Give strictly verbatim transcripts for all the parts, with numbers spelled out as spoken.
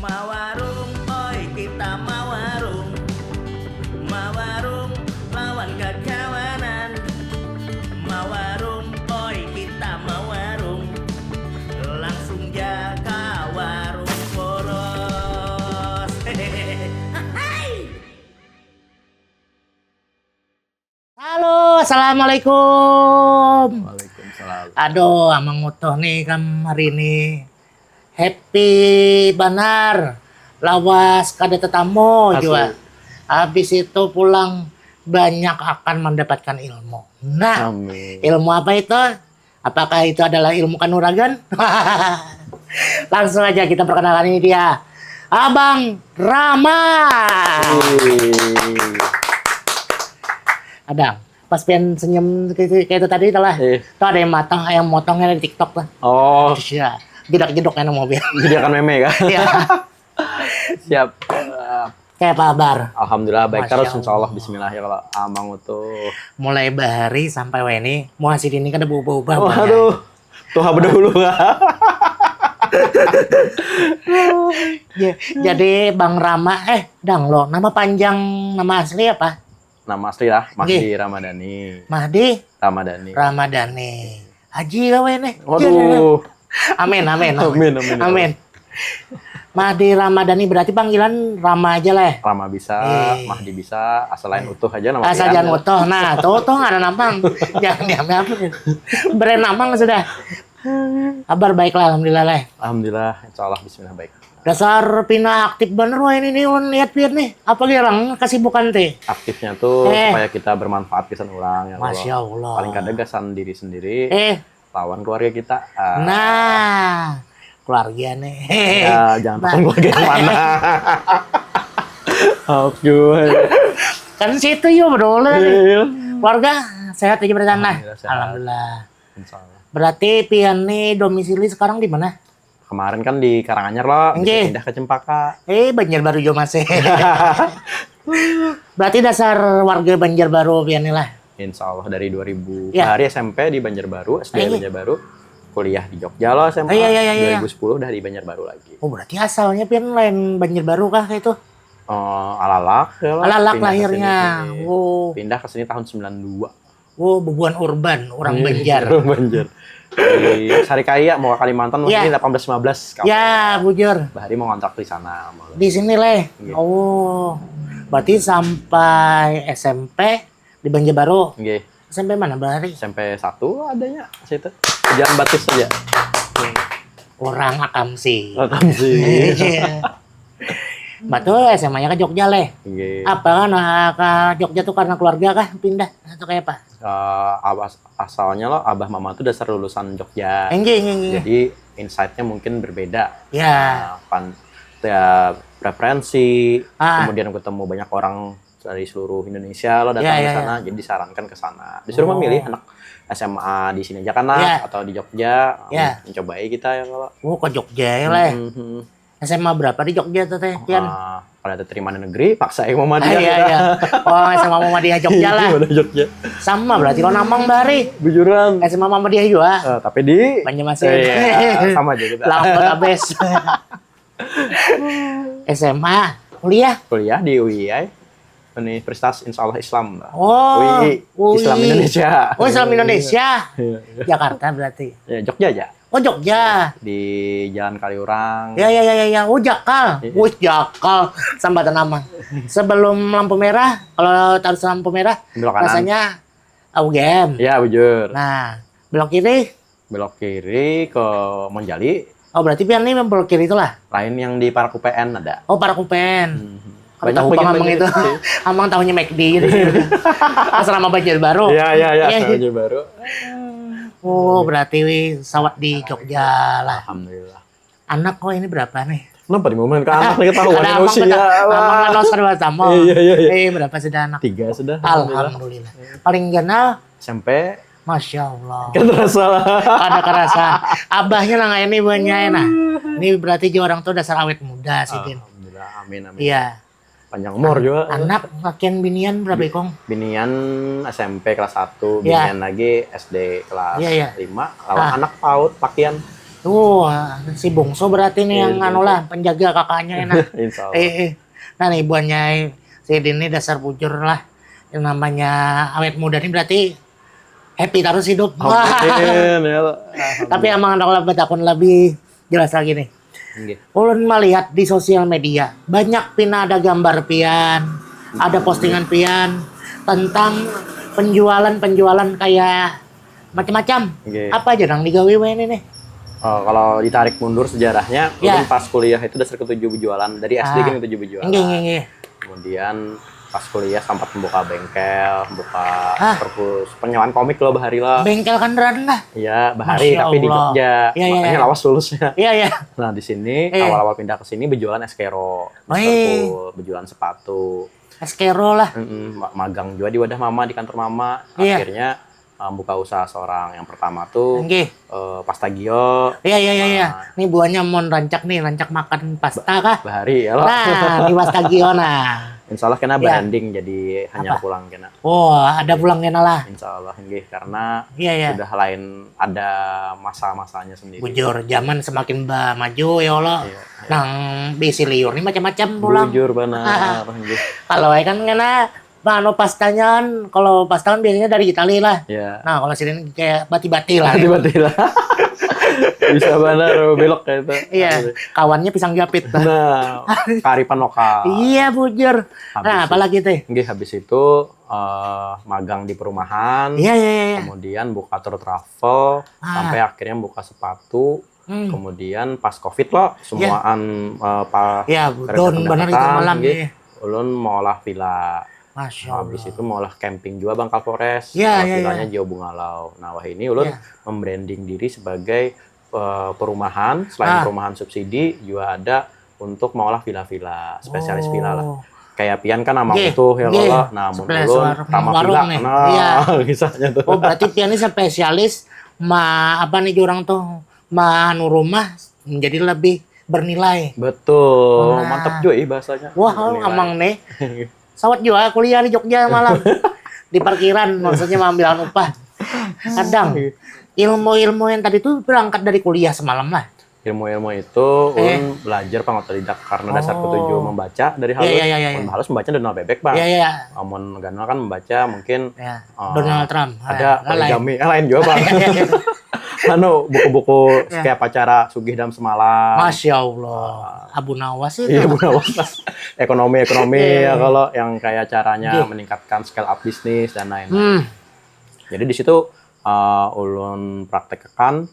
Mawarung, oi, kita mawarung. Mawarung lawan kakawanan. Mawarung, oi, kita mawarung. Langsung ja ka warung poros. Halo, assalamualaikum. Waalaikumsalam. Aduh, Amang Utuh nih kam hari ini happy banar, lawas kada tetamu Asli. jua. Habis itu pulang banyak akan mendapatkan ilmu. Nah, Amin. Ilmu apa itu? Apakah itu adalah ilmu kanuragan? Langsung aja kita perkenalkan, ini dia Abang Rama. Wih. Adang, pas pian senyum kayak kayak itu tadi lah. Eh. Tuh ada yang matang, yang motongnya di TikTok tuh. Oh, Terus ya, jedak-jedok enak mobil. Jadi akan meme kah? Ya. Siap. Eh, Kayak apa kabar? Alhamdulillah baik Masya terus, Allah. Insya Allah. Bismillah ya kalau Amang Utuh. Mulai bahari sampai wini, muha sidin ini kada berubah-ubah. Waduh, tuh apa dahulu kah? Ya, jadi Bang Rama, eh, Dang lo, nama panjang, nama asli apa? Nama asli lah, Mahdi Ramadhani. Mahdi Ramadhani. Ramadhani. Haji gawe nih. Waduh. Amin, amin, amin. Amin, amin, ya Amin. Mahdi Ramadhani berarti panggilan Rama aja lah. Rama bisa, Eh. Mahdi bisa, asal lain Utuh aja nama Asal pian. Jangan Utuh. Nah, tuh tuh ada namang. Jangan diambil apa. Brand namang sudah. Kabar baik lah, alhamdulillah lah. Alhamdulillah, insya Allah bismillah baik. Dasar pina aktif bener wah ini nih, ulun lihat pian nih. Apa gerang kesibukan teh? Aktifnya tuh Eh. supaya kita bermanfaat kesan orang ya. Masya Allah. Allah. Paling kada gasan diri sendiri, Eh, lawan keluarga kita. Ah, nah, keluarga nih. Ya, jangan tahu keluarga yang mana. Oke. Kan situ yuk berdoa nih. Iya. Keluarga sehat aja berarti nah. Alhamdulillah, sehat. Alhamdulillah. Insya Allah. Berarti pian nih domisili sekarang di mana? Kemarin kan di Karanganyar loh, Nggih. Pindah ke Cempaka. Eh, Banjarbaru juga masih. Berarti dasar warga Banjarbaru pian nih lah. Insya Allah dari dua ribu. Ya. Hari S M P di Banjarbaru, S D Iya. Banjarbaru, kuliah di Jogja loh S M A. Iya, iya, iya, iya. dua ribu sepuluh udah di Banjarbaru lagi. Oh, berarti asalnya pian lain Banjarbaru kah itu? Oh, alalak ya lah. Alalak Pindah ke lahirnya. sini. Oh, Pindah ke sini tahun sembilan dua. oh, bubuhan urban, orang Iya, Banjar. Orang Banjar. Di Sarikaya mau ke Kalimantan Iya. ini delapan belas lima belas. Ya, bujur. Bahari mau ngontrak di sana. Mau. Di sini leh. Iya. Oh, berarti sampai S M P di Banjarbaru. Nggih. S M P mana berarti? S M P satu adanya situ. Jalan Batis saja. Orang Akamsi. Akamsi. Batu S M A-nya ke Jogja leh. Nggih. Apa kan, ah, ke Jogja tuh karena keluarga kah pindah atau kayak apa? Eh, awas asalnya lo abah mama tuh dasar lulusan Jogja. Enggih, enggih, enggih. Jadi insight-nya mungkin berbeda. Ya. Nah, pan ya, preferensi, Ah. Kemudian ketemu banyak orang dari seluruh Indonesia lo datang Ya, ke ya, sana, ya. Jadi disarankan ke sana. Oh. Disuruh memilih anak S M A di sini aja kan Ya. Atau di Jogja, Ya. Mencobai kita ya kalau. Oh, ke Jogja ya leh. Mhm. S M A berapa di Jogja tuh teh, pian? Ah, kalau ada terima di negeri, paksa yang mau Ah, dia. iya, iya. Oh, S M A Muhammadiyah Jogja lah. Mana Jogja? Sama berarti lo namang bari. Bujuran. S M A Muhammadiyah juga. Eh, tapi di Banjarmasin. Iya, sama aja kita. Lampet abes. S M A, kuliah. Kuliah di U I I, Universitas Insya Allah Islam. Oh, U I I, Islam U I. Indonesia. Oh, Islam Indonesia. Iya. Jakarta berarti. Ya, Jogja aja. Oh, Jogja. Di Jalan Kaliurang. Ya, ya, ya, ya, ya. Oh, Jakal. Iya. Wih, Jakal. Sambatan nama. Sebelum lampu merah, kalau harus lampu merah, Belok kanan. Rasanya U G M. Ya, bujur. Nah, belok kiri. Belok kiri ke Monjali. Oh, berarti pian nih belok kiri itulah. Lain yang di Parak U P N ada. Oh, Parak U P N. Hmm. Kamu Banyak tahu bagian Bang Amang bagian itu. kecil. Amang tahunya McD gitu. Asrama Banjarbaru. Iya, iya, iya. Iya. Asrama Banjarbaru. Oh, berarti wi sawat di Jogja lah. Alhamdulillah. Anak kok ini berapa nih? Kenapa di momen ke anak nih ketahuan Ada ini amang usia? sudah, Wah. amang kan harus kedua tamu. Iya, iya, iya. Eh, berapa sudah anak? Tiga sudah. Alhamdulillah. Paling ganal, S M P. Masya Allah. Kan terasa lah. Ada kerasa. Abahnya nang ini buahnya nah. Ini berarti juga orang tuh dasar awet muda sih, Din. Alhamdulillah. Amin, amin. Iya. Panjang umur juga. Anak lakian binian berapa ikong? Binian S M P kelas satu, Iya. Binian lagi S D kelas Iya, iya. lima, lawan Ah. Anak paut, pakian. Tuh, si bungsu berarti nih Iya, yang si anu bungsu. Lah, penjaga kakaknya enak. Insya Allah. Eh, eh. Nah nih buahnya si Din ini dasar bujur lah. Yang namanya awet muda nih berarti happy terus hidup. Wah. Amin ya Allah. Tapi emang kalau bertakun lebih jelas lagi nih. Nggih. Ulun melihat di sosial media banyak pina ada gambar pian, ada postingan pian tentang penjualan-penjualan kayak macam-macam. Nggih. Apa aja nang digawe weh ini nih? Oh, kalau ditarik mundur sejarahnya, Ya. ulun pas kuliah itu dasar ketujuh berjualan, dari S D Ah. kan ketujuh berjualan. Nggih, nggih, nggih. Kemudian pas kuliah sempat membuka bengkel, buka Hah? perpus, penyewaan komik loh bahari lah. Bengkel kendaraan lah. Iya, bahari Masya tapi di Allah. Jogja. Iya, iya, Makanya iya. lawas lulusnya. Iya, iya. Nah, di sini Eh. awal-awal pindah ke sini berjualan es kero, Wih. Mister Cool, berjualan sepatu. Es kero lah. Mm-mm, ma- magang juga di wadah mama, di kantor mama. Iya. Akhirnya uh, buka usaha seorang. Yang pertama tuh Nggih. uh, pasta gio. Iya, iya, iya, iya. Ini buahnya mau rancak nih, rancak makan pasta kah? Bahari ya lo. Nah, di pasta gio nah. Insya Allah kena Iya. branding jadi hanya Apa? Pulang kena. Oh, ada pulang kena lah. Insya Allah nggih, karena Iya, iya. Sudah lain ada masa-masanya sendiri. Bujur, zaman semakin ba- maju ya Allah. Iya, iya. Nang bisi liur nih macam-macam pulang. Bujur benar nggih. Kalau saya kan kena anu pastanya kan, kalau pasta kan biasanya dari Itali lah. Ya. Nah, kalau sini kayak bati-bati lah. Tiba-tiba bisa benar belok kayak itu. Iya, kawannya pisang japit. Nah, kearifan lokal. Iya, bujur. Nah, Habis apalagi teh? Nggih, habis itu eh, magang di perumahan, Iya, iya, iya. Kemudian buka tour travel, Ah. Sampai akhirnya buka sepatu. Hmm. Kemudian pas covid loh, semuaan eh, pa- Ya, kereta down benar itu pendapatan, malam nggih. Nih. Ulun maulah villa. Masya Habis Allah. Itu maulah camping juga Bangkal Forest. Ya, Kalau ya, villanya ya. Jauh Bungalau. Nah, wah ini ulun Ya. Membranding diri sebagai eh, perumahan, selain Ah. Perumahan subsidi juga ada untuk maulah villa-villa, spesialis villa lah. Oh. Kayak pian kan Amang Nggih, Utuh ya nggih. Lola. Nah, mun Spesialis ulun warung, Ramah warung Villa. Nih. Nah, Iya. Kisahnya tuh. Oh, berarti pian ini spesialis ma apa nih orang tuh manu rumah menjadi lebih bernilai. Betul, Nah. Mantap juga ih bahasanya. Wah, Bernilai. Amang nih. Sawat juga kuliah di Jogja malam. Di parkiran maksudnya mengambil upah. Kadang ilmu-ilmu yang tadi tuh berangkat dari kuliah semalam lah. Ilmu-ilmu itu Eh. Ulun belajar pang otodidak karena dasar Oh. Ketuju membaca dari Iya, halus. Iya, iya, iya. Mun halus membaca Donald Bebek bang. Iya, iya. Amun ganal kan membaca mungkin Ya, eh, Donald Trump. Ada Ah, lain. Poligami, eh, lain juga bang. Anu buku-buku setiap acara Sugih dalam Semalam. Masya Allah, Abu Nawas itu. Iya, Bu Nawas. Ekonomi-ekonomi Iya, ya iya. Kalau yang kayak caranya Iya. Meningkatkan scale up bisnis dan lain-lain. Hmm. Jadi di situ uh, ulun praktekkan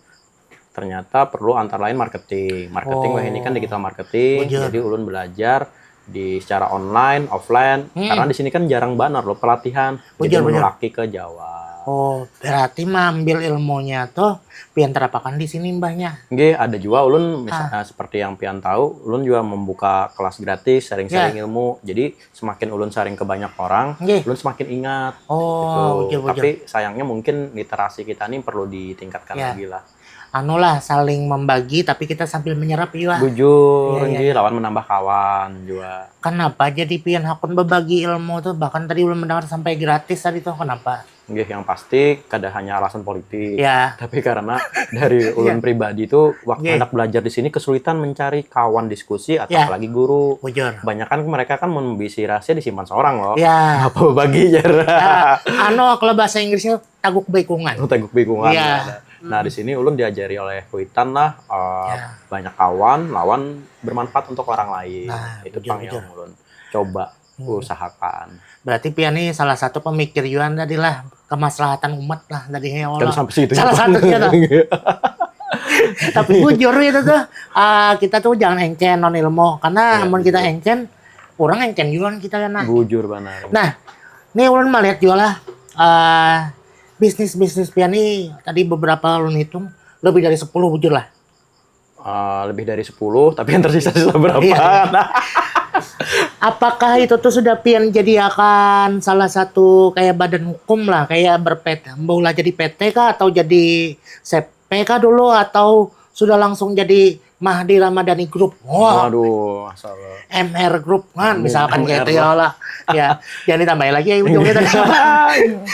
ternyata perlu antara lain marketing. Marketing Oh. Wah ini kan digital marketing. Bujur. Jadi ulun belajar di secara online, offline. Hmm. Karena di sini kan jarang banget loh pelatihan. Jadi Bujur, bujur. Menulaki ke Jawa. Oh, berarti mengambil ilmunya tuh pian terapakan di sini mbahnya. Nggih, ada juga ulun Ah. misalnya seperti yang pian tahu, ulun juga membuka kelas gratis, sharing-sharing Ya. Ilmu. Jadi semakin ulun sharing ke banyak orang, Nggih. Ulun semakin ingat. Oh, Gitu. bujur, bujur. Tapi sayangnya mungkin literasi kita nih perlu ditingkatkan Ya. Lagi lah. Anulah saling membagi tapi kita sambil menyerap juga. Bujur, Iya, iya, nggih, lawan menambah kawan juga. Kenapa jadi pian hakun berbagi ilmu tuh? Bahkan tadi ulun mendengar sampai gratis tadi tuh. Kenapa? Nggih, yang pasti kada hanya alasan politik. Ya. Tapi karena dari ulun pribadi tuh waktu Nggih. Hendak belajar di sini kesulitan mencari kawan diskusi atau Ya. Apalagi guru. Bujur. Kebanyakan mereka kan membisi rahasia disimpan seorang loh. Ya. Apa bagi jar. Nah, anu kalau bahasa Inggrisnya taguk baikungan. Teguk bikungan. Iya. Ya. Nah, di sini ulun diajari oleh Kuitan lah eh, Ya. Banyak kawan lawan bermanfaat untuk orang lain. Nah, Itu bujur, pang yang bujur. ulun coba Hmm. usahakan. Berarti pian nih salah satu pemikir Yuan tadi lah, kemaslahatan umat lah tadi ya Kan Allah. sampai situ. Salah satunya tuh. Tapi bujur itu tuh, ah, kita tuh jangan encen non ilmu karena Iya, amun kita encen orang encen juga kita kan nah. Bujur benar. Nah, ini ulun melihat juga lah eh, bisnis-bisnis pian nih tadi beberapa ulun hitung lebih dari sepuluh bujur lah. Eh, lebih dari sepuluh tapi yang tersisa sisa berapa? Iya. Apakah itu tuh sudah pian jadiakan salah satu kayak badan hukum lah, kayak berPT, maulah jadi P T kah atau jadi C P kah dulu atau sudah langsung jadi Mahdi Ramadhani Group. Wah, waduh, masalah. M R Group kan, misalkan M R gitu ya lah. Ya, jangan ditambahin lagi ya ujungnya tadi.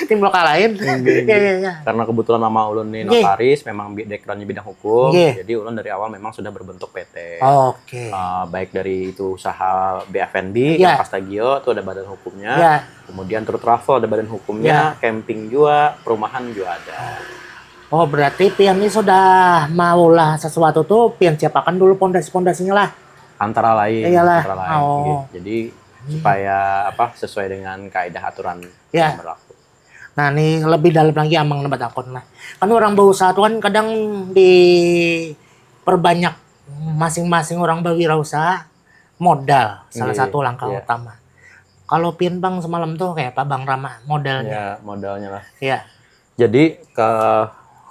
Tim lokal lain. Ya, ya, ya. Karena kebetulan mama ulun nih notaris, memang backgroundnya bidang hukum. Jadi ulun dari awal memang sudah berbentuk P T. Oke. Uh, baik dari itu usaha B F and B, ya. Yang Pastagio itu ada badan hukumnya. Ya. Kemudian True Travel ada badan hukumnya, ya. Camping juga, perumahan juga ada. Oh, berarti pian ini sudah maulah sesuatu tuh pian siapakan dulu pondasi-pondasinya lah. Antara lain, iyalah. Antara lain. Oh. Gitu. Jadi hmm. Supaya apa sesuai dengan kaidah aturan ya. Yang berlaku. Nah, ini lebih dalam lagi amang batakun lah. Kan orang berusaha tuh kan kadang diperbanyak masing-masing orang berwirausaha modal salah satu langkah yeah. Utama. Kalau pian bang semalam tuh kayak apa bang Rama modalnya? Ya, modalnya lah. Iya. Jadi ke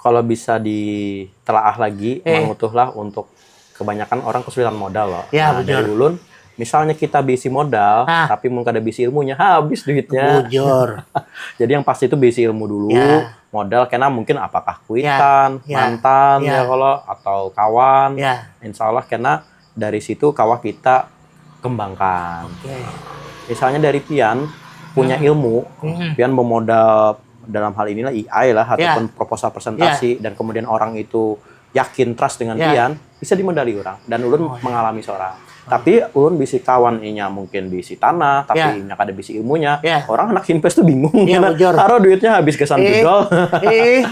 kalau bisa ditelaah lagi, eh. Mengutuhlah untuk kebanyakan orang kesulitan modal loh. Ya, nah, bujur. Dari ulun, misalnya kita bisi modal, ah. Tapi mun kada bisi ilmunya, habis duitnya. Bujur. Jadi yang pasti itu bisi ilmu dulu, ya. Modal kena mungkin apakah kuitan, ya. Ya. Mantan, ya. Ya kalau atau kawan, ya. Insya Allah kena dari situ kawa kita kembangkan. Okay. Misalnya dari pian punya hmm. Ilmu, hmm. Pian bermodal dalam hal inilah I I lah ataupun ya. Proposal presentasi ya. Dan kemudian orang itu yakin trust dengan ya. Pian bisa dimodali orang dan ulun oh, ya. Mengalami seorang. Oh. Tapi ulun bisi kawan inya mungkin bisi tanah tapi ya. Inya kada bisi ilmunya ya. Orang anak invest tuh bingung ya, bujur. Taruh duitnya habis kesan eh, judol eh.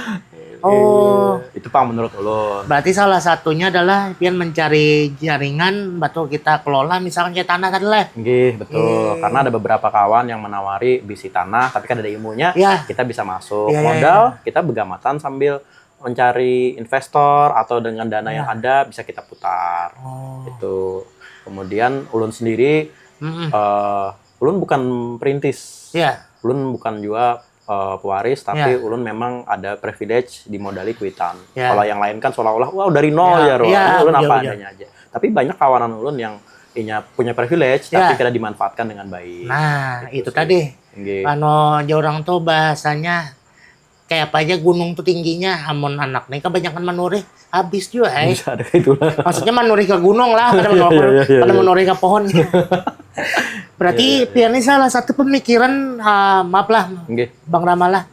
Oh. Itu pang menurut ulun. Berarti salah satunya adalah pian mencari jaringan batu kita kelola misalkan kayak tanah tadi lah. Nggih, betul. Iya. Karena ada beberapa kawan yang menawari bisi tanah tapi kan ada ilmunya, ya. Kita bisa masuk. Ya, modal ya, ya. Kita begamatan sambil mencari investor atau dengan dana ya. Yang ada bisa kita putar. Oh. Itu. Kemudian ulun sendiri mm -mm. Uh, ulun bukan perintis. Ya. Ulun bukan juga uh, pewaris tapi ya. Ulun memang ada privilege dimodali kuitan. Ya. Kalau yang lain kan seolah-olah wow dari nol ya, ya roh. Ya, ulun betul, apa betul. Adanya aja. Tapi banyak kawanan ulun yang inya punya privilege ya. Tapi kada dimanfaatkan dengan baik. Nah, itu, itu tadi. Anu orang tuh bahasanya kayak apa aja gunung tuh tingginya, amun anak nih kebanyakan manurih. Habis juga eh. Bisa ada kayak itu lah. Maksudnya manurih ke gunung lah, pada manurih, iya, iya, iya, pada iya. Manurih ke pohon. Berarti iya, iya, iya. Pian ini salah satu pemikiran uh, maaf lah, nggih. Bang Rama lah,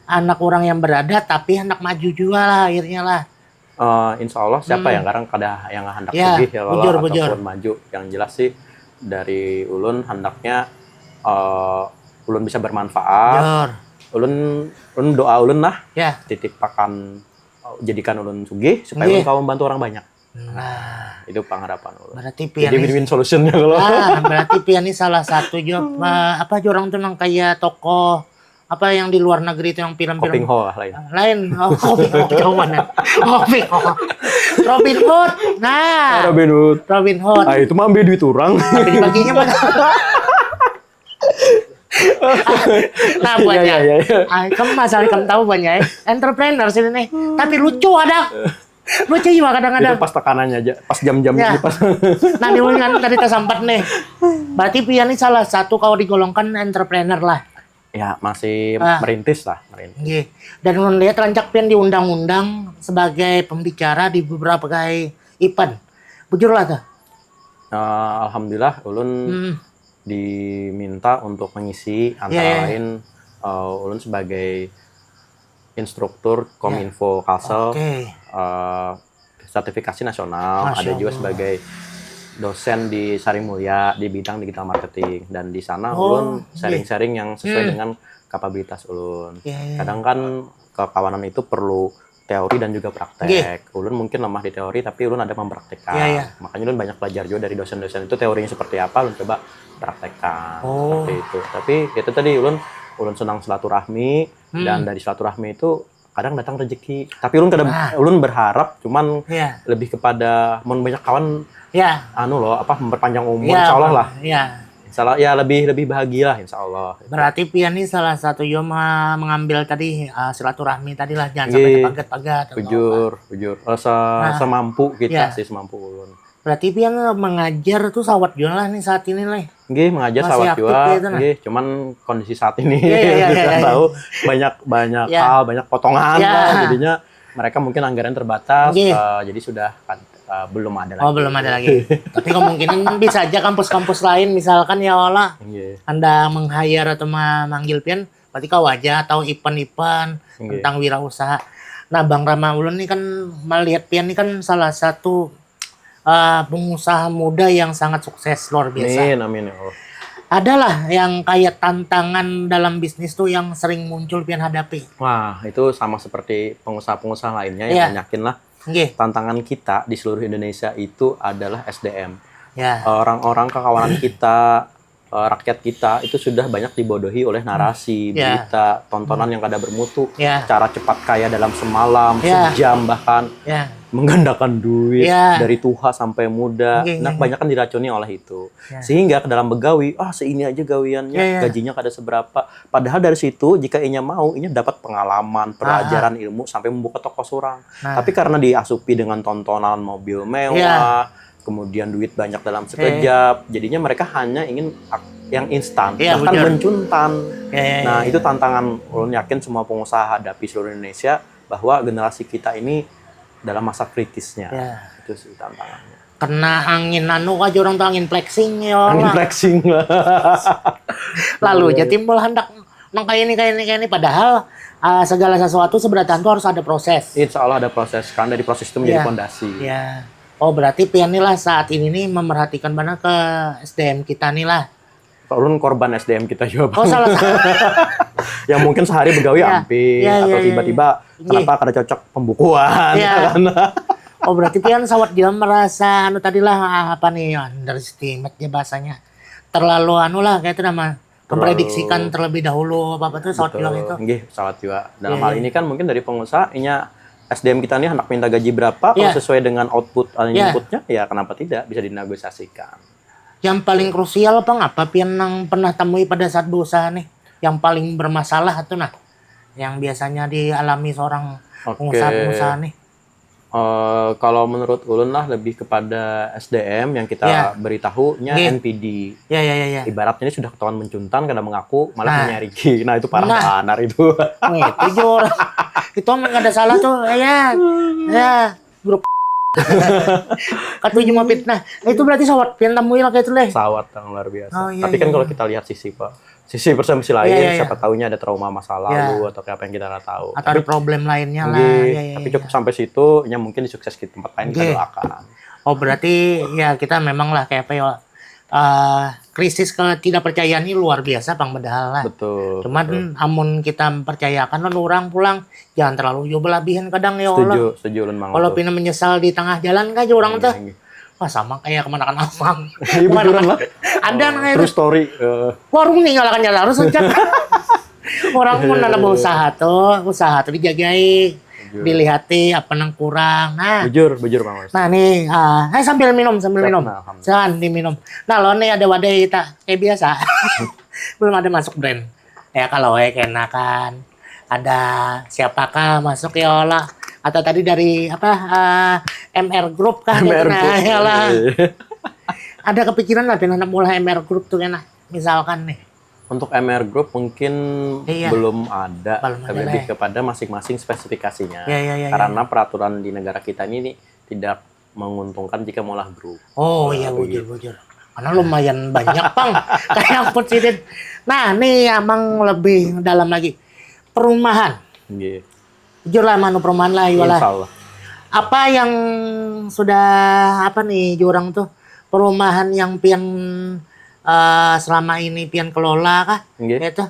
anak orang yang berada tapi anak maju juga lah akhirnya lah. Uh, insya Allah siapa hmm. Yang sekarang kada yang hendak ya, pergi ya bujur, bujur. Ataupun maju, yang jelas sih dari ulun hendaknya uh, ulun bisa bermanfaat. Bujur. Ulun ulun doa ulun lah ya. Titip pakan jadikan ulun sugih supaya ulun kawa membantu orang banyak. Nah, itu pengharapan ulun. Berarti pian jadi win-win solutionnya kalau. Ah, berarti pian ini salah satu juga apa, apa aja orang tuh nang kayak tokoh apa yang di luar negeri itu yang film-film Koping Ho lah lain. Lain. Oh, Koping Ho jauh mana? Koping Ho. Robin Hood. Nah. Robin Hood. Robin Hood. Ah, itu mah ambil duit orang. Tapi dibaginya mana? Nah, buatnya. Iya, iya, iya. Ah, kamu masalah kamu tahu buatnya ya. Entrepreneur sini nih. Tapi lucu ada. Lucu juga kadang-kadang. Itu pas tekanannya aja, pas jam-jamnya ya. Pas. Nah, ini kan tadi tersampat nih. Berarti pian ini salah satu kalau digolongkan entrepreneur lah. Ya, masih ah. Merintis lah, merintis. Iya. Dan ulun lihat rancak pian diundang-undang sebagai pembicara di beberapa event. Bujur lah tuh. Uh, alhamdulillah ulun hmm. Diminta untuk mengisi antara yeah, yeah. Lain uh, ulun sebagai instruktur Kominfo yeah. Kalsel okay. Uh, sertifikasi nasional, nasional, ada juga sebagai dosen di Sari Mulia di bidang digital marketing dan di sana oh, ulun sharing-sharing yang sesuai hmm. Dengan kapabilitas ulun. Yeah, yeah. Kadang kan kekawanan itu perlu teori dan juga praktek. Nggih. Ulun mungkin lemah di teori tapi ulun ada mempraktekkan. Iya, iya. Makanya ulun banyak belajar juga dari dosen-dosen itu teorinya seperti apa ulun coba praktekkan oh. Seperti itu. Tapi itu tadi ulun ulun senang silaturahmi hmm. Dan dari silaturahmi itu kadang datang rezeki. Tapi ulun kadang ah. Ulun berharap cuman iya. Lebih kepada mau banyak kawan ya. Anu loh apa memperpanjang umur ya, insya Allah lah. Ya. Insya Allah ya lebih lebih bahagia lah insya Allah. Berarti pian ini salah satu juga mengambil tadi uh, silaturahmi tadi lah jangan sampai terpagat-pagat. Bujur, bujur. Uh, se nah, semampu kita ya. Sih semampu ulun. Berarti pian mengajar tuh sawat juga lah nih saat ini lah. Nggih, mengajar masih sawat juga. Gitu, nah. Nggih, cuman kondisi saat ini ya, ya, ya, ya, ya. Tahu banyak banyak ya. Hal, banyak potongan ya. Lah, jadinya Mereka mungkin anggaran terbatas, Nggih. eh, jadi sudah kan, eh, belum ada lagi. Oh, belum ada lagi. Tapi kemungkinan bisa aja kampus-kampus lain misalkan ya Allah Nggih. Anda meng-hire atau memanggil pian, berarti kau aja tahu event-event Nggih. tentang wirausaha. Nah, Bang Rama, ulun nih kan melihat pian nih kan salah satu eh, pengusaha muda yang sangat sukses luar biasa. Amin, amin ya Allah. Adalah yang kayak tantangan dalam bisnis tuh yang sering muncul pian hadapi. Wah, itu sama seperti pengusaha-pengusaha lainnya, Iya. ya, yakinlah. Nggih. Tantangan kita di seluruh Indonesia itu adalah S D M. Ya. Orang-orang, kawanan kita, eh, rakyat kita itu sudah banyak dibodohi oleh narasi, Ya. berita, tontonan yang kada bermutu, Ya. cara cepat kaya dalam semalam, Ya. sejam bahkan, Ya. menggandakan duit Ya. dari tua sampai muda. Nggih, Nah, nggih, kebanyakan diracuni oleh itu. Ya. Sehingga ke dalam begawi, ah, seini aja gawiannya, Ya, ya. gajinya kada seberapa. Padahal dari situ, jika inya mau, inya dapat pengalaman, pelajaran, ilmu sampai membuka toko surang. Nah. Tapi karena diasupi dengan tontonan mobil mewah, kemudian duit banyak dalam sekejap, jadinya mereka hanya ingin ak- yang instan, Iya, bahkan bujur. mencuntan. Ya, ya, Nah, ya, itu ya. Tantangan ulun yakin semua pengusaha hadapi seluruh Indonesia, bahwa generasi kita ini dalam masa kritisnya. Ya. Itu sih tantangannya. Kena angin anu aja orang tuh, angin flexing ya Angin Allah. Flexing lah. Lalu aja timbul handak nang kayak ini, kayak ini, kayak ini. Padahal ah, segala sesuatu sebenarnya tuh harus ada proses. Insya Allah ada proses, karena dari proses itu menjadi Iya. Fondasi. Ya. Oh, berarti pian nih lah saat ini nih memerhatikan mana ke S D M kita nih lah. Ulun korban S D M kita juga, Bang. Oh, salah. Yang mungkin sehari begawi Ya. ampih, Ya, ya, atau ya, tiba-tiba ya. kenapa kada cocok pembukuan, Ya. ya kan? Oh, berarti pian sawat juga merasa anu tadi lah, ah, apa nih, underestimate ya bahasanya. Terlalu anu lah, kayak itu nama, memprediksikan terlebih dahulu apa-apa tuh sawat juga gitu. Nggih, sawat juga. Dalam Iya, hal iya. Ini kan mungkin dari pengusaha, inya S D M kita nih hendak minta gaji berapa, kalau Iya. Sesuai dengan output, eh, Iya. Inputnya, ya kenapa tidak, bisa dinegosiasikan. Yang paling krusial apa ngapa pian nang pernah temui pada saat berusaha nih? Yang paling bermasalah tuh nah, yang biasanya dialami seorang Oke. pengusaha-pengusaha nih. Eh, kalau menurut ulun lah, lebih kepada S D M yang kita Iya. beritahunya Nggih. N P D. Ya, ya, ya, ya. Ibaratnya ini sudah ketahuan mencuntan, kada mengaku, malah Nah. menyariki. Nah, itu parah Nah. banar itu. Nah, itu jor. Itu amun kada salah tuh, ya, ya, grup. Katuju mau fitnah. Nah, itu berarti sawat pian temui lah kayak itu leh. Sawat yang luar biasa. Oh, iya, Tapi kan iya. Kalau kita lihat sisi, Pak, sisi persepsi lain, Iya, iya, iya. Siapa tahunya ada trauma masa Iya. lalu atau kayak apa yang kita nggak tahu. Atau ada problem lainnya lah. Nggih, Ya, ya, tapi ya. Cukup sampai situ, ya mungkin disukses di tempat lain, kita Nggih. Doakan. Oh, berarti ya kita memang lah kayak apa ya, eh, krisis ketidakpercayaan ini luar biasa pang padahal lah. Betul. Cuman amun kita mempercayakan lawan orang pulang, jangan terlalu juga belabihan kadang ya Allah. Setuju, setuju ulun banget. Kalau Tuh. Pina menyesal di tengah jalan kan orang tuh, Nggih. Wah, sama kayak kemanakan Amang. Iya, betulan lah. Ada nang kayak True itu. Story. Eh, Warung ninggalkan jalan harus aja. Orang pun ada berusaha tuh, usaha tuh dijagai, Bujur. Dilihati apa nang kurang. Nah, Bujur, bujur Bang Mas. Nah nih, ah, eh, sambil minum, sambil Siap, minum. Nah, alhamdulillah. Silakan diminum. Nah, lo nih ada wadah kita kayak biasa. Belum ada masuk brand. Ya kalau eh kena kan ada siapakah masuk ya Allah, atau tadi dari apa, eh, M R Group kah? M R Nah, Group. Ya Allah. Iya. Ada kepikiran lah pengen mulai M R Group tuh kena misalkan nih. Untuk M R Group mungkin Iya. Belum ada, Belum ada lebih lah. Kepada masing-masing spesifikasinya. Ya, ya, ya, ya. Karena peraturan di negara kita ini tidak menguntungkan jika maulah grup. Oh iya, bujur, bujur. Karena lumayan banyak pang kayak ampun sidin. Nah nih amang lebih dalam lagi, perumahan. Nggih. Jujur lah manu perumahan lah, iwalah. Insya Allah. Apa yang sudah apa nih jurang tuh, perumahan yang pian, eh, selama ini pian kelola kah? Nggih. Itu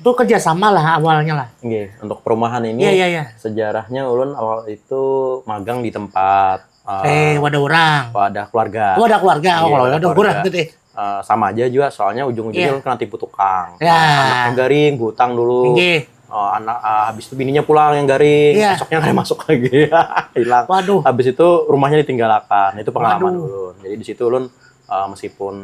itu kerjasama lah awalnya lah. Nggih, untuk perumahan ini Iya, iya, iya. Sejarahnya ulun awal itu magang di tempat, Eh, wadah orang. Wadah keluarga. Wadah keluarga, oh, Iya, kalau wadah wadah keluarga. Orang tuh deh. Eh, sama aja juga, soalnya ujung-ujungnya Iya. Ulun kena tipu tukang. Ya. Anaknya garing, hutang dulu. Nggih. Eh, anak, eh, habis itu bininya pulang yang garing, Iya. Esoknya nggak masuk lagi, hilang. Waduh. Habis itu rumahnya ditinggalkan, itu pengalaman Waduh. Ulun. Jadi di situ Ulun, eh, meskipun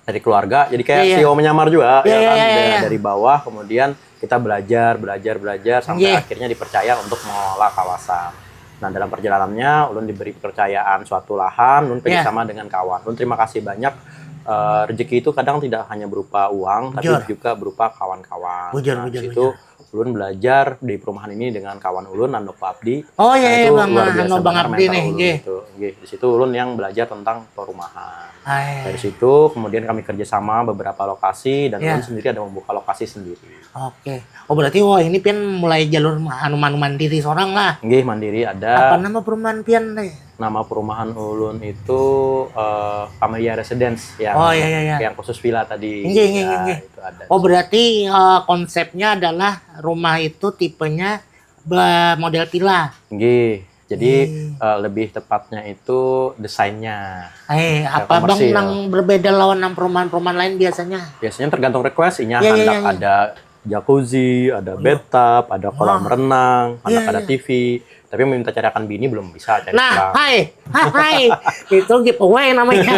dari keluarga, jadi kayak Iya, iya. Sio menyamar juga, Iya, ya iya, kan, iya, dari, iya. Dari bawah, kemudian kita belajar, belajar, belajar sampai Iya. Akhirnya dipercaya untuk mengelola kawasan. Nah, dalam perjalanannya Ulun diberi kepercayaan suatu lahan, Ulun Iya. Sama dengan kawan. Ulun terima kasih banyak. Eh, rezeki itu kadang tidak hanya berupa uang, tapi Bujur. Juga berupa kawan-kawan. Bujur, Nah, bujur, di situ bujur. Ulun belajar di perumahan ini dengan kawan ulun, Nando Abdi. Oh iya, Nah, iya, itu Bang, luar Nando biasa Bang banget Abdi mentor nih, ulun nggih. Gitu. Nggih, di situ ulun yang belajar tentang perumahan. Hai. Dari situ kemudian kami kerjasama beberapa lokasi dan Ya. ulun sendiri ada membuka lokasi sendiri. Oke. Oh, berarti wah, ini pian mulai jalur anu, anu mandiri seorang lah. Nggih, mandiri Apa ada nama perumahan pian nih? Nama perumahan ulun itu eh, Camellia Residence yang Oh, iya, iya, iya. yang khusus villa tadi. Nggih, nggih, Ya, nggih, nggih. Itu ada. Oh, berarti eh, konsepnya adalah rumah itu tipenya be- model villa. Nggih. Jadi Hmm. eh, lebih tepatnya itu desainnya. Eh, apa Bang komersil. Nang berbeda lawan nang perumahan-perumahan lain biasanya? Biasanya tergantung request, inya Iya, iya, hendak iya, iya. ada jacuzzi, ada bathtub, ada kolam Wah. renang, hendak Iya, ada iya. T V. Tapi minta cariakan bini belum bisa cari Nah, orang. Hai, Hai, itu giveaway namanya.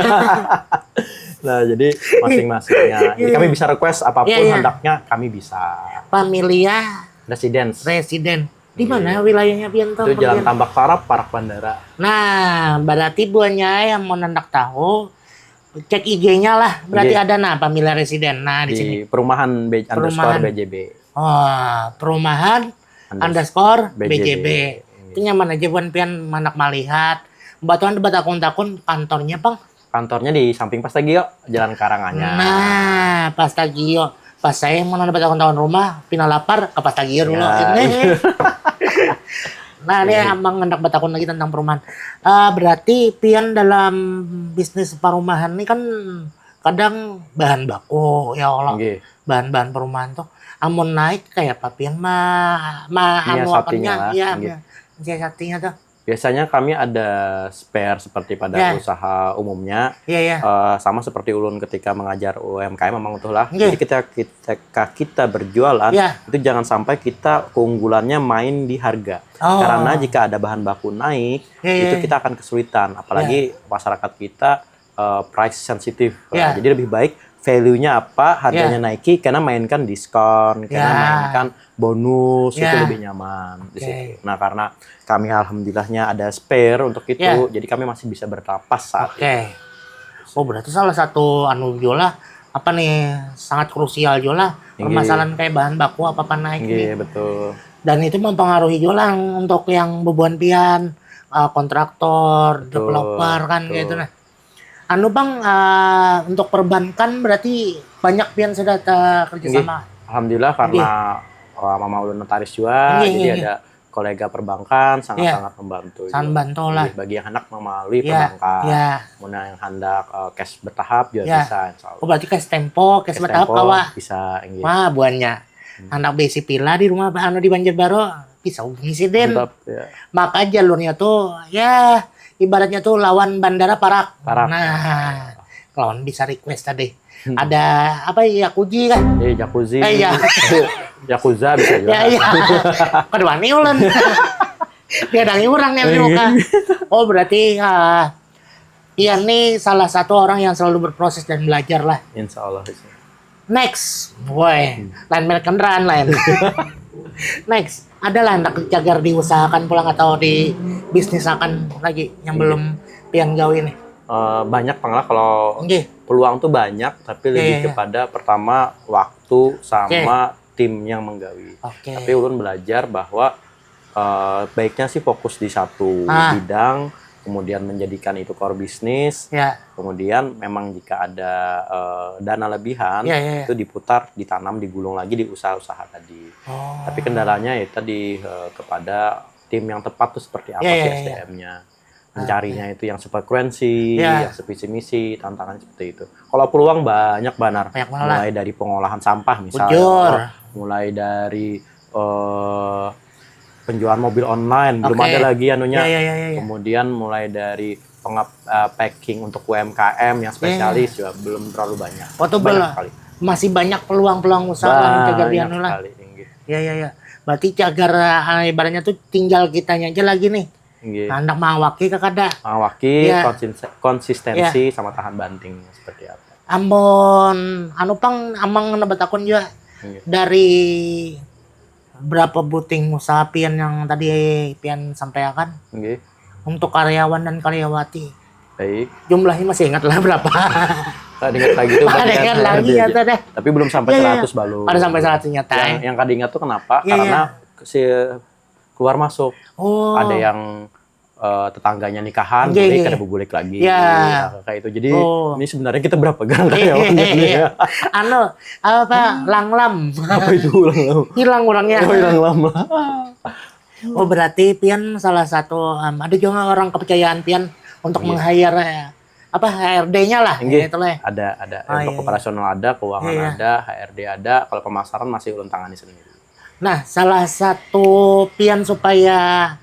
Nah, jadi masing-masingnya. Jadi kami bisa request apapun Iya, iya. Hendaknya kami bisa. Camellia Residence. Residence. Di mana wilayahnya pian tuh? Itu Jalan Pian? Tambak Tarap, parak bandara. Nah, berarti buahnya yang mau hendak tahu, cek I G-nya lah. Berarti Iya. Ada nah, Camellia Residence. Nah, di, sini. Di perumahan B- underscore Perumahan. B J B. Oh, perumahan Unders- underscore B J B. B J B. Itu nyaman aja buat pian hendak melihat. Batuan batakun-takun kantornya, Bang. Kantornya di samping Pastagio, Jalan Karanganyar. Nah, Pastagio. Pas saya mau nanda batakun-takun rumah, pina lapar, ke Pastagio dulu. Ya, Ini. iya. Nah, ini Amang hendak batakun lagi tentang perumahan. Eh, berarti pian dalam bisnis perumahan ini kan kadang bahan baku ya Allah. Nggih. Bahan-bahan perumahan tuh amun naik kayak apa pian ma, ma anu Menyiasatinya apanya lah, ya nggih. Menyiasatinya tuh. Biasanya kami ada spare seperti pada Ya. Usaha umumnya. Iya, iya. Eh, sama seperti ulun ketika mengajar U M K M memang tuh lah. Nggih. Jadi kita ketika kita berjualan Ya. Itu jangan sampai kita keunggulannya main di harga. Oh. Karena jika ada bahan baku naik, Ya, ya, itu ya. Kita akan kesulitan. Apalagi masyarakat kita eh, price sensitive. Ya. Nah, jadi lebih baik value-nya apa, harganya Ya. Naiki, karena mainkan diskon, karena Ya. mainkan bonus itu Ya. Lebih nyaman di Oke. Situ. Nah, karena kami alhamdulillahnya ada spare untuk itu, Ya. Jadi kami masih bisa bernapas saat Oke. Oh, berarti salah satu anu juga lah, apa nih, sangat krusial juga lah, Nggih. Permasalahan kayak bahan baku apa apa naik Nggih, nih. Betul. Dan itu mempengaruhi juga lah untuk yang bebuan pian, eh, kontraktor, Betul, developer kan betul. Kayak itu nah. Anu Bang, eh, untuk perbankan berarti banyak pian sudah kerja Nggih. Sama. Alhamdulillah karena eh, mama ulun notaris juga, Nggih, jadi nggih, ada kolega perbankan sangat-sangat membantu. Sangat Juga. Membantu lah. Nggih, bagi yang hendak melalui Ya, perbankan, ya. Mun yang hendak eh, cash bertahap juga Ya. Bisa, insya Allah. Oh, berarti cash tempo, cash, Cash bertahap tempo kawa. Bisa, nggih. Wah, buannya. Hendak besi pila di rumah anu di Banjarbaru, bisa hubungi sidin. Mantap, ya. Maka jalurnya tuh ya ibaratnya tuh lawan bandara Parak. Parak. Nah, lawan bisa request tadi. Ada apa ya, jacuzzi kan? Jadi jacuzzi. Eh, iya. Yakuza bisa juga. Ya iya. Kedua nih ulun. Diadangi orang yang di muka. Oh, berarti ah, Ian nih salah satu orang yang selalu berproses dan belajar lah. Insya Allah. Next, woi, lain merek kendaraan lain. Next, adalah hendak cagar diusahakan pulang atau di bisnis akan lagi yang belum pian gawi nih. Eh, banyak pang lah kalau Nggih. Peluang tuh banyak, tapi lebih Iya, iya. Kepada pertama waktu sama tim yang menggawi. Oke. Tapi ulun belajar bahwa eh, baiknya sih fokus di satu Ah. Bidang, kemudian menjadikan itu core business. Ya. Kemudian memang jika ada eh, dana lebihan, Ya, ya, ya. Itu diputar, ditanam, digulung lagi di usaha-usaha tadi. Oh. Tapi kendalanya ya tadi eh, kepada tim yang tepat tuh seperti apa Ya, sih ya, ya. S D M-nya. Mencarinya itu yang sefrekuensi, Ya. Yang sevisi misi, tantangan seperti itu. Kalau peluang banyak banar. Banyak banget lah. Mulai dari pengolahan sampah misalnya. Bujur. Mulai dari eh, penjualan mobil online, belum Oke. Ada lagi anunya. Ya, ya, ya, ya, ya. Kemudian mulai dari pengap eh, packing untuk U M K M yang spesialis juga belum terlalu banyak. Oh, tuh Banyak bela- sekali. Masih banyak peluang-peluang usaha lah, mencegah di anu lah. Sekali, inggih. Ya, ya, ya. Berarti cagar eh, ibaratnya tuh tinggal kitanya aja lagi nih. Inggih. Nah, hendak mengawaki ke kada. Mengawaki Ya. konsis- konsistensi sama tahan banting seperti apa. Amun anu pang amang kena batakun juga Inggih. Dari berapa buting usaha pian yang tadi pian sampaikan Inggih. Untuk karyawan dan karyawati? Baik. Jumlahnya masih ingat lah berapa? Kada ingat lagi tuh. Kada ingat lagi, nyata deh. Tapi belum sampai ya, seratus ya. Balum. Ada sampai seratus nyata. Yang, yang kada ingat tuh kenapa? Ya, karena ya. Si keluar masuk. Oh. Ada yang uh, tetangganya nikahan, okay, jadi okay. Kada berbulik lagi. Ya. Nah, kayak itu. Jadi oh. Ini sebenarnya kita berapa gang karyawannya? Iya, iya. Anu, apa langlam? Apa itu langlam? Hilang orangnya. Oh, hilang lama. Oh, berarti pian salah satu um, ada juga orang kepercayaan pian untuk yeah. Meng-hire ya. Apa H R D-nya lah gitu lah. Ada ada oh, untuk iya, operasional iya. Ada, keuangan iya. Ada, H R D ada, kalau pemasaran masih ulun tangani sendiri. Nah, salah satu pian supaya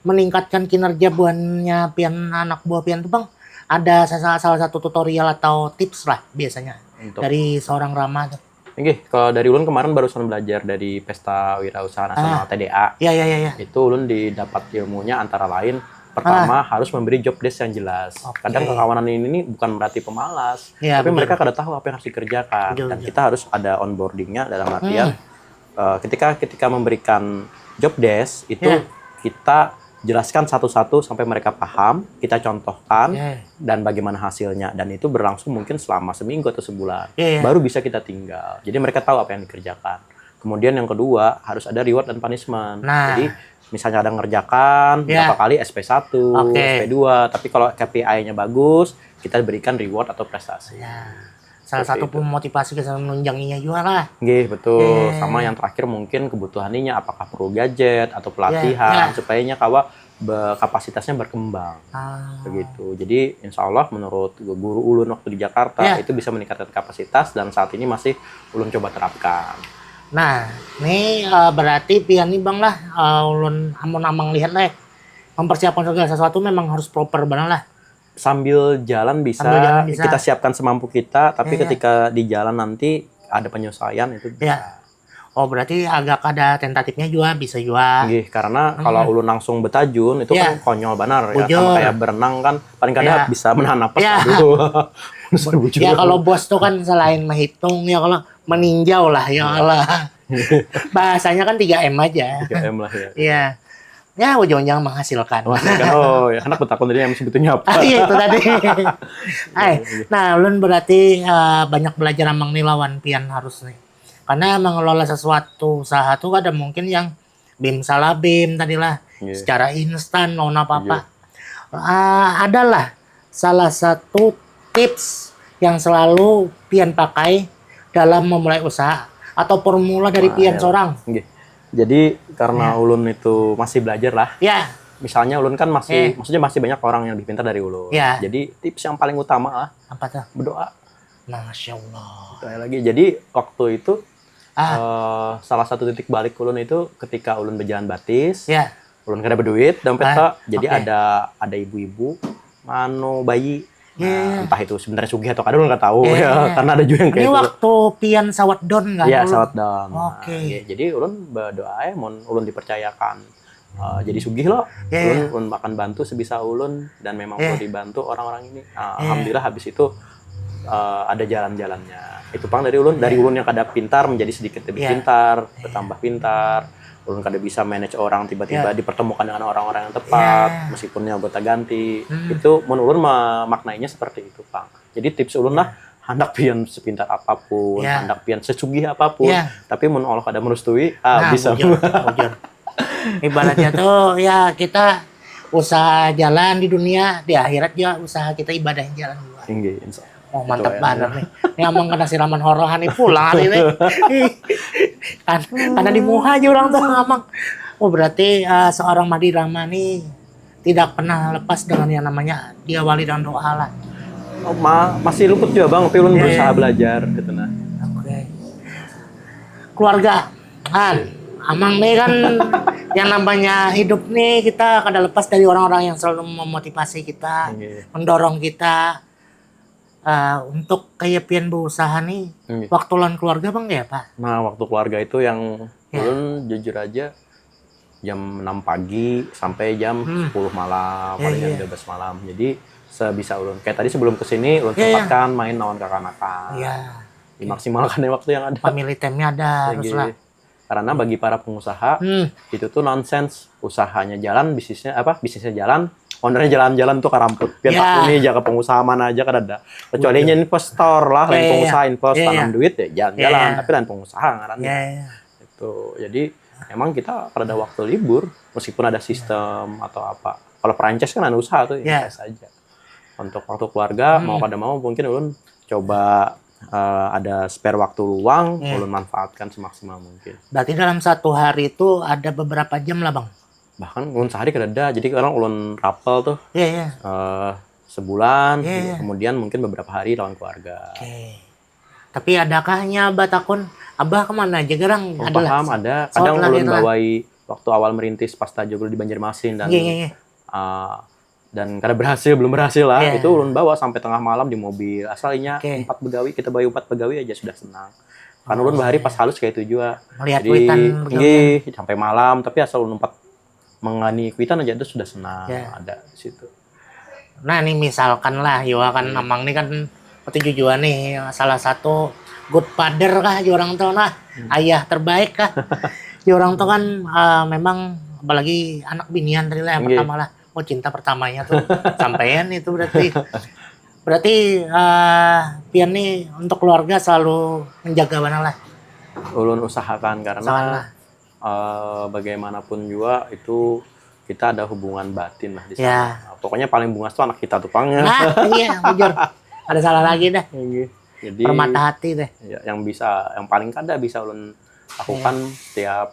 meningkatkan kinerja buahnya pian anak buah pian tuh bang ada salah, salah satu tutorial atau tips lah biasanya untuk dari seorang Rama tuh. Oke, kalau dari ulun kemarin barusan belajar dari Pesta Wirausaha Nasional ah, T D A. Iya, iya, iya. Ya. Itu ulun didapat ilmunya antara lain pertama ah. Harus memberi job desk yang jelas. Okay. Kadang kekawanan ini nih bukan berarti pemalas, ya, tapi betul. Mereka kada tahu apa yang harus dikerjakan betul, dan betul. Kita harus ada onboardingnya dalam artian hmm. Uh, ketika ketika memberikan job desk itu ya. Kita jelaskan satu-satu sampai mereka paham, kita contohkan ya. Dan bagaimana hasilnya dan itu berlangsung mungkin selama seminggu atau sebulan. Ya, ya. Baru bisa kita tinggal. Jadi mereka tahu apa yang dikerjakan. Kemudian yang kedua harus ada reward dan punishment. Nah. Jadi misalnya ada ngerjakan ya. Berapa kali S P satu, okay. S P dua, tapi kalau K P I-nya bagus, kita berikan reward atau prestasi. Ya. Salah satu itu. Motivasi kita menunjanginya juga lah. Gih, betul. Yeah. Sama yang terakhir mungkin kebutuhannya apakah perlu gadget atau pelatihan yeah, yeah. Supaya nya kawa be, kapasitasnya berkembang. Ah. Begitu. Jadi insya Allah menurut guru ulun waktu di Jakarta yeah. Itu bisa meningkatkan kapasitas dan saat ini masih ulun coba terapkan. Nah, ini uh, berarti pian nih bang lah uh, ulun amun amang lihat lah mempersiapkan segala sesuatu memang harus proper banget lah. Sambil jalan bisa, sambil jalan bisa kita siapkan semampu kita, tapi yeah. Ketika di jalan nanti ada penyesuaian itu bisa. Yeah. Oh berarti agak ada tentatifnya juga bisa juga. Gih, karena hmm. Kalau ulun langsung betajun itu yeah. Kan konyol benar ya, sama kayak berenang kan paling kada yeah. Bisa menahan napas yeah. Aduh. Ya kalau bos tuh kan selain menghitung ya kalau meninjau lah ya Allah. Bahasanya kan tiga M aja. Tiga M lah ya. Iya. Ya ujung-ujung menghasilkan. Menghasilkan. Oh, ya anak betakun tadi yang sebetulnya apa? Ah, iya itu tadi. Ay, nah, ulun berarti uh, banyak belajar amang nih lawan pian harus nih. Karena mengelola sesuatu usaha tuh ada mungkin yang bim salah bim tadi lah. Yeah. Secara instan lawan apa-apa. Yeah. Uh, adalah salah satu tips yang selalu pian pakai dalam memulai usaha atau formula dari pian seorang. Jadi karena ya. Ulun itu masih belajar lah. Ya. Misalnya ulun kan masih, eh. Maksudnya masih banyak orang yang lebih pintar dari ulun. Ya. Jadi tips yang paling utama lah. Apa tuh? Berdoa. Masya Allah. Berdoa lagi. Jadi waktu itu ah. Uh, salah satu titik balik ulun itu ketika ulun berjalan batis. Ya. Ulun kada berduit dompet ah, jadi okay. Ada ada ibu-ibu mano bayi. Nah, yeah. Entah itu sebenarnya sugih atau kada ulun kada tahu yeah, ya yeah. Karena ada juga yang kayak ini itu. Waktu pian sawat don kan? Iya, sawat don. Oke. Okay. Nah, ya, jadi ulun berdoa ya mau ulun dipercayakan uh, jadi sugih loh. Yeah, ulun, yeah. Ulun akan bantu sebisa ulun dan memang yeah. Perlu dibantu orang-orang ini. Uh, yeah. Alhamdulillah habis itu uh, ada jalan-jalannya. Itu pang dari ulun, yeah. Dari ulun yang kada pintar menjadi sedikit lebih yeah. Pintar, yeah. Bertambah pintar. Ulun kada bisa manage orang tiba-tiba yeah. Dipertemukan dengan orang-orang yang tepat yeah. Meskipun yang gonta ganti hmm. Itu mun ulun memaknainya seperti itu pang jadi tips ulun yeah. Lah hendak pian sepintar apapun yeah. Hendak pian sesugih apapun yeah. Tapi mun Allah kada merestui ah nah, bisa bujur, bujur. Ibaratnya tuh ya kita usaha jalan di dunia di akhirat juga usaha kita ibadah jalan juga tinggi insya Allah. Oh mantap banget nih. Ini amang kena siraman horohan nih pulang hari ini. Kan karena di muha aja orang tuh ngamang. Oh berarti uh, seorang Madi Rahmani tidak pernah lepas dengan yang namanya diawali dengan doa lah. Oh, ma masih luput juga bang, tapi ulun yeah. Berusaha belajar gitu nah. Oke. Okay. Keluarga kan, amang nih kan yang namanya hidup nih kita kada lepas dari orang-orang yang selalu memotivasi kita, okay. Mendorong kita. Uh, untuk kayak pian berusaha nih, hmm. Waktu lawan keluarga bang ya pak? Nah waktu keluarga itu yang ya. Ulun jujur aja jam enam pagi sampai jam hmm. Sepuluh malam, ya, paling ya. Jam dua belas malam. Jadi sebisa ulun kayak tadi sebelum kesini ulun ya, sempatkan ya. Main lawan kakanakan. Ya. Dimaksimalkan ya waktu yang ada. Family time-nya ada harus lah. Karena bagi para pengusaha hmm. Itu tuh nonsense usahanya jalan bisnisnya apa bisnisnya jalan Ownernya jalan-jalan tuh karamput. Pian Ya. Takuni aja ke pengusaha mana aja kadada. Kecuali nya investor lah, lain Ya, ya, pengusaha ya. investor Ya, ya. tanam duit ya jalan-jalan, Ya, ya. tapi lain pengusaha ngarannya. Ya, ya. Itu. Jadi emang kita kada ada waktu libur meskipun ada sistem atau apa. Kalau franchise kan ada usaha tuh Ya. invest aja. Untuk waktu keluarga mau kada mau mungkin ulun coba eh, ada spare waktu luang, Ya. ulun manfaatkan semaksimal mungkin. Berarti dalam satu hari itu ada beberapa jam lah, Bang? Bahkan ulun sehari kada ada, jadi kadang ulun rapel tuh Iya, iya. eh, sebulan, Ya, ya. kemudian mungkin beberapa hari lawan keluarga. Oke. Tapi adakah nya batakun, Abah kemana aja garang? Oh, Adalah. Paham ada. Sawat Kadang lah ulun gitu lah. Bawai waktu awal merintis pas Tajoglo di Banjarmasin dan Iya, iya, iya. uh, dan kada berhasil, belum berhasil lah. Iya. Itu ulun bawa sampai tengah malam di mobil. Asal inya Oke. Empat begawi, kita bawa empat begawi aja sudah senang. Kan ulun bahari pas halus kayak itu juga. Melihat Jadi, kuitan begawi. Nggih, sampai malam, tapi asal ulun empat mengani kuitan aja itu sudah senang. Ya. Ada di situ. Nah, nih misalkan lah, Iwa kan Amang nih kan petunjuk jua nih salah satu good father kah, orang tuh nah, ayah terbaik kah, orang tuh kan eh, memang apalagi anak binian tadi lah yang Nggih. Pertama lah, oh cinta pertamanya tuh sampean itu berarti, berarti eh, pian nih untuk keluarga selalu menjaga mana lah. Ulun usahakan karena Usahakan lah. eh, bagaimanapun juga itu kita ada hubungan batin lah di sana. Ya. Pokoknya paling bungas tuh anak kita tuh pang. Nah, iya bujur. Ada salah lagi dah. Nggih. Jadi Permata hati deh. ya, yang bisa, yang paling kada bisa ulun lakukan setiap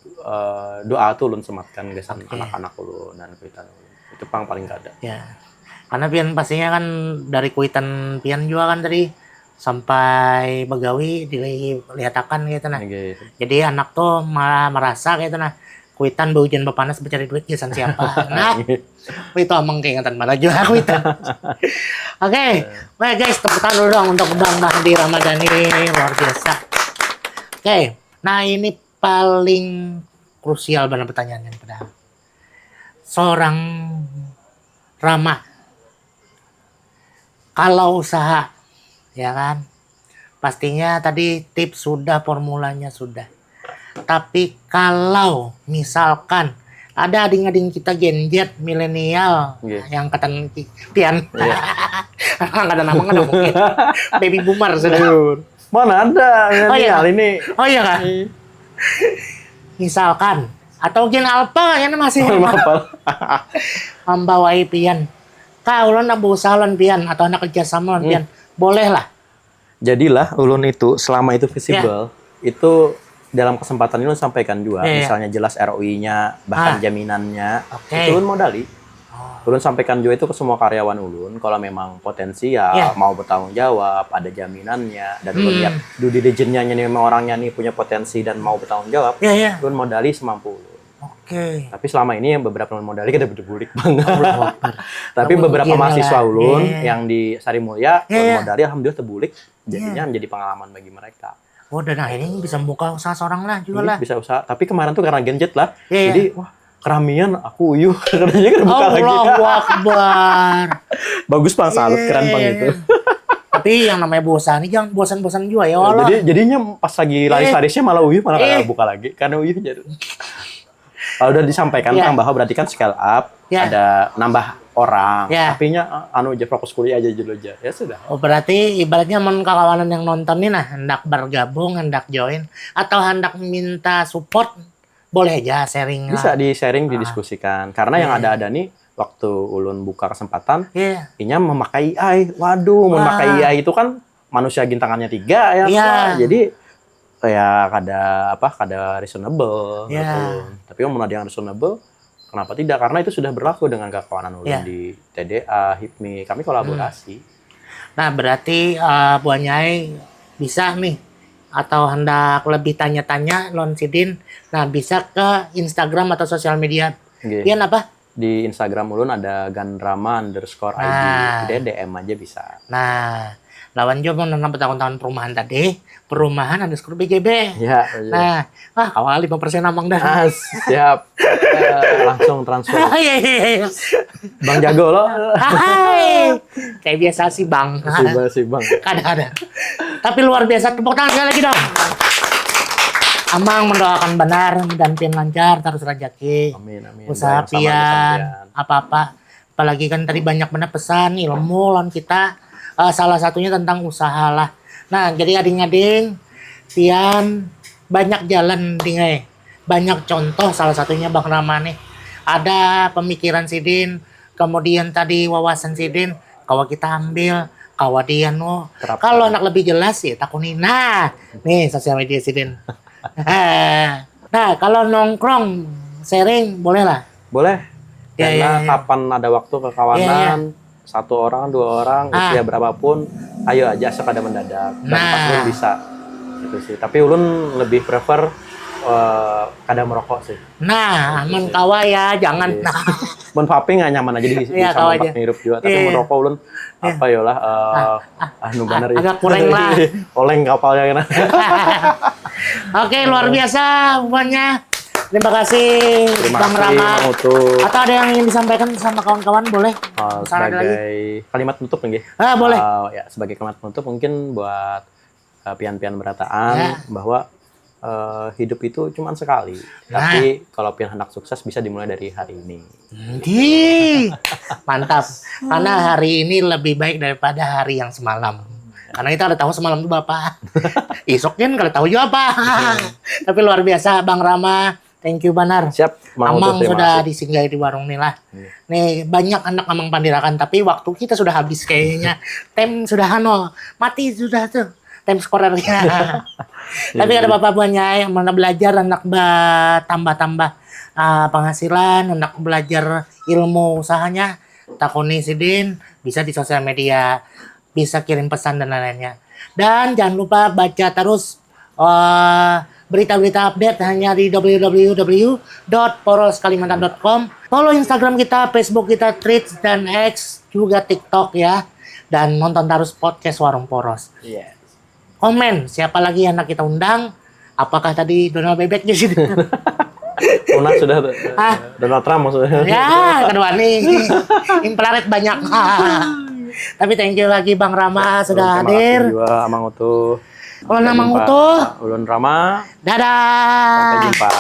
eh, doa tuh ulun sematkan gasan anak-anak ulun dan kuitan ulun. Itu pang paling kada. Ya. Karena pian pastinya kan dari kuitan pian juga kan tadi sampai begawi dilihatakan gitu nah. Nggih. Jadi anak tuh malah merasa gitu nah, kuitan baujan bapanas mencari duit gasan siapa. Nah, itu Amang keingetan mana juga kuitan. Oke, baik guys, tepuk tangan dulu dong untuk Bang Mahdi Ramadhani, luar biasa. Oke, nah ini paling krusial banget pertanyaannya padahal. Seorang Rama, kalau usaha, ya kan, pastinya tadi tips sudah, formulanya sudah. Tapi kalau misalkan ada ading-ading kita Gen Z, milenial, Nggih. Yang katan ki- pian, Iya. Angkatan Amang kan mungkin baby boomer sudah. Aduh, mana ada Oh, iya. milenial ini? Oh iya kah? Ih, Misalkan atau Gen Alpha kan masih Apa? Membawai pian. Kak, ulun nak berusaha lawan pian atau nak kerja sama lawan pian. Boleh lah. Jadilah ulun itu selama itu visible, itu dalam kesempatan ini ulun sampaikan juga, Iya, iya. Misalnya jelas R O I-nya, bahkan Ah. Jaminannya, Oke. Itu ulun modali. Oh. Ulun sampaikan juga itu ke semua karyawan ulun, kalau memang potensial, Iya. Mau bertanggung jawab, ada jaminannya, dan ulun Hmm. lihat due diligence-nya ini memang orangnya nih punya potensi dan mau bertanggung jawab, Iya, iya. Ulun modali semampu ulun. Oke. Tapi selama ini beberapa ulun modali kada berbulik banget. Allahu Akbar. Tapi Kamu beberapa rugi mahasiswa lah. ulun Iya, iya. Yang di Sari Mulia, Iya, ulun iya. Modali alhamdulillah terbulik. Jadinya Iya. Menjadi pengalaman bagi mereka. Oh, dan akhirnya bisa buka usaha seorang lah juga Ini lah. Bisa usaha, tapi kemarin tuh karena Gen Z lah. Iya, iya. Jadi wah, keramian aku uyuh katanya kada buka lagi. Allahu Akbar. Bagus pang, salut, keren pang Iya. Itu. Tapi yang namanya bosan nih jangan bosan-bosan juga ya Allah. Jadi jadinya pas lagi laris-larisnya malah uyuh malah kada Eh. Buka lagi karena uyuh jadi. Kalau udah disampaikan Ya. Tambah berarti kan scale up, Ya. Ada nambah orang, Ya. Tapinya anu aja fokus kuliah aja dulu aja, ya sudah. Oh, berarti ibaratnya mau kakawanan yang nonton nih nah, hendak bergabung, hendak join, atau hendak minta support, boleh aja sharing Bisa lah. Di sharing, didiskusikan. Karena yang ada-ada nih waktu ulun buka kesempatan, Iya. Inya memakai A I. Waduh, memakai A I itu kan manusia gintangannya tiga ya. Iya. Jadi ya kada apa, kada reasonable. Iya. Gitu. Tapi yang ada yang reasonable, kenapa tidak? Karena itu sudah berlaku dengan kakawanan ulun Iya. Di T D A, hipmi, kami kolaborasi. Nah, berarti eh, buahnya ai bisa nih atau hendak lebih tanya-tanya lawan sidin, nah bisa ke Instagram atau sosial media. Nggih. Pian apa? Di Instagram ulun ada ganrama underscore I G. Nah. Jadi D M aja bisa. Nah, lawan juga mau nonton tahun-tahun perumahan tadi, perumahan underscore B J B. Ya, iya. Nah, ah awal lima persen amang dah. Ah, siap. Eh, langsung transfer. Iya, iya, iya. Bang Jago lo. Hai. Kayak biasa sih, Bang. Si Bang, si Bang. Kada ada. Tapi luar biasa, tepuk tangan sekali lagi dong. Amang mendoakan benar dan pian lancar terus rezeki. Amin, amin. Usaha Doa yang sama pian, sampean. Apa-apa. Apalagi kan tadi banyak banget pesan ilmu lawan kita, eh, salah satunya tentang usaha lah. Nah, jadi ading-ading, pian banyak jalan, ding ai. Banyak contoh, salah satunya Bang Rama nih. Ada pemikiran sidin, kemudian tadi wawasan sidin, kawa kita ambil, kawa dianu. Terapkan. Kalau nak lebih jelas ya takuni. Nah, nih sosial media sidin. Nah, kalau nongkrong, sharing, boleh lah. Boleh. Ya, Karena ya, ya. Kapan ada waktu kekawanan, Ya, ya. Satu orang, dua orang, Ah. Usia berapapun, ayo aja, asal kada mendadak. Dan Nah. Pas ulun bisa. Gitu sih. Tapi ulun lebih prefer eh, kada merokok sih. Nah, aman kawa ya, jangan. Iya. Mun vaping nggak nyaman aja di, di Iya, sama kawa tempat aja. ngirup juga. Tapi Iya, iya. Merokok ulun apa ya lah, eh, anu banar ya. Agak kurang lah. Oleng kapalnya kena. Oke, luar biasa pokoknya. Terima kasih Terima Bang kasih, Rama. Mang Utu. Atau ada yang ingin disampaikan sama kawan-kawan, boleh? Eh, Misalnya ada lagi. Sebagai kalimat penutup mungkin. Ah, boleh. Eh, ya, sebagai kalimat penutup mungkin buat eh, pian-pian berataan Ya. Bahwa eh, hidup itu cuma sekali. Nah. Tapi kalau pian hendak sukses, bisa dimulai dari hari ini. Ih, mantap. Karena hari ini lebih baik daripada hari yang semalam. Karena kita udah tahu semalam itu apa. Isuk kan kada tahu juga apa. Tapi luar biasa Bang Rama. Thank you banar. Siap, Mang Utu, Amang terima sudah kasih. Disinggahi di warung nih lah. Iya. Nih banyak anak Amang pandirakan, tapi waktu kita sudah habis kayaknya. Tem sudah anu, mati sudah tuh. Tem skorernya. Tapi ada bapak buahnya yang mana belajar anak bertambah-tambah uh, penghasilan, anak belajar ilmu usahanya, takuni sidin bisa di sosial media, bisa kirim pesan dan lain-lainnya. Dan jangan lupa baca terus uh, berita-berita update hanya di w w w dot poros kalimantan dot com. Follow Instagram kita, Facebook kita, Threads dan X, juga TikTok ya. Dan nonton terus podcast Warung Poros. Iya. Komen siapa lagi yang hendak kita undang. Apakah tadi Donald Bebek di sini? Una sudah Ah. Donald Trump maksudnya. Ya, kedua nih. Infrared banyak. Tapi thank you lagi Bang Rama sudah Terima hadir. Kasih juga Amang Utu. Kalau nama Sampai jumpa. Utu, Ulun Rama. Dadah. Sampai jumpa.